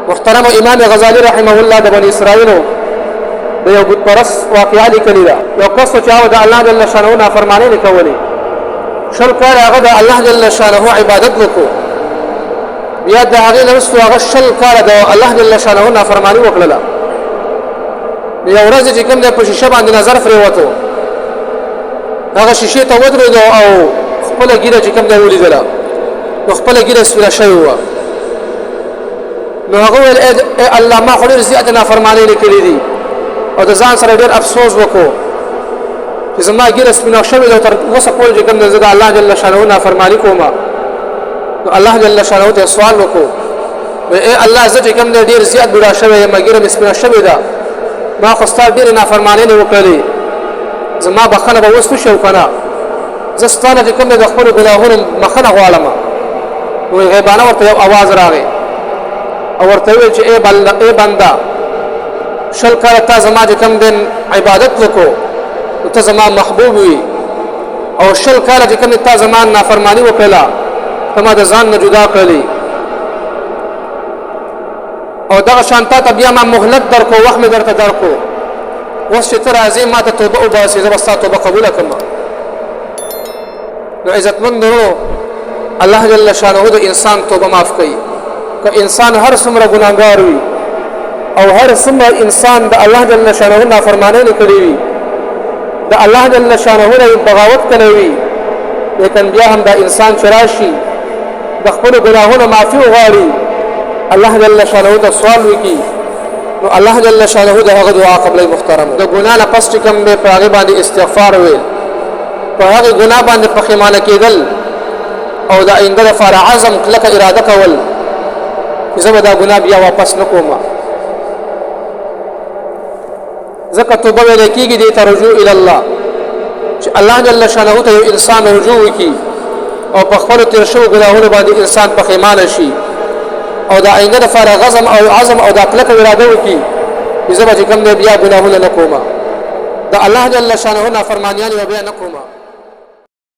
محترم امام غزالی رحمه الله د بنی اسرائیلو د یو بت پرست واقعه لیکلې ده. یو کس چې هغه د الله جل شانه نافرمانی نه کولې، 20 کاله هغه د الله جل شانه عبادت وکړو، بیا د هغې نه وروسته هغه 20 کاله د الله جل شانه نافرماني وکړله. یو ورځ چې کوم دی په شیشه باندې نظر پرېوتو، هغه شیشې ته ودرېدو او خپله ږیره چې کوم دی ولیدله، نو خپله ږیره سپینه شوې وه. نو هغه ویل ای الله، ما خو ډېر زیاتې نافرمانۍ لیکلې دي او د ځان سره ډېر افسوس وکړو چې زما ږیره سپینه شوې ده، تر اوسه پورې چې کوم دی زه د الله جل شانه نافرماني کوم. نو الله جل شانه ته سوال وکړو، ای الله، زه چې کوم دی ډېر زیات بوډا شوی یم، ږیره مې سپینه شوې ده، ما خو ستا ډېرې نافرمانۍ نه وکړلې، زما بخښنه به اوس وشي او که نه؟ زه ستا نه چې کوم دی د خپلو ګناهونو بخښنه غواړم. نو غیبانه ورته یو اواز راغی او ورته ویل چې ای بنده، ای بنده، 20 کاله تا زما چې کوم دی عبادت وکړو، نو ته زما محبوب وي، او 20 کاله چې کوم تا زما نافرمانی وکړله، ته ما د ځان نه جدا کړلې، او دغه شان تا ته بیا ما مهلت درکو، وخت مې درته درکو، اوس چې ته راځې ما ته توبه وباسې، زه به ستا توبه قبوله کړم. نو عزتمند ورونو، الله جل شانه د انسان توبه معاف کوي. که انسان هر څومره ګناهګار وي او هر څومره انسان د الله جل شانه نافرمانی نه کړی وي، د الله جل شانه نه بغاوت کړی وي، لیکن بیا هم دا انسان چې راشي د خپلو ګناهونو معافي وغواړي، الله جل شانه ته سوال وکړي، نو الله جل شانه د هغه دعا قبلوي. محترم، د ګناه نه پس چې کوم دی په هغې باندې استغفار ویل، په هغې ګناه باندې پښیمانه کېدل او د آینده لپاره عزم، کلکه اراده کول چې زه به دا ګناه بیا واپس نه کوم، ځکه توبه ویل کېږي دې ته رجوع الی الله، چې الله جل شانه ته یو انسان رجوع وکړي او په خپلو تېر شوو ګناهونو باندې انسان پښیمانه شي او د آینده لپاره غزم او عزم او دا کلکه اراده وکړي چې زه به چې کوم دی بیا ګناهونه نه کوم، د الله جل شانه نافرمانیانې به بیا نه کوم.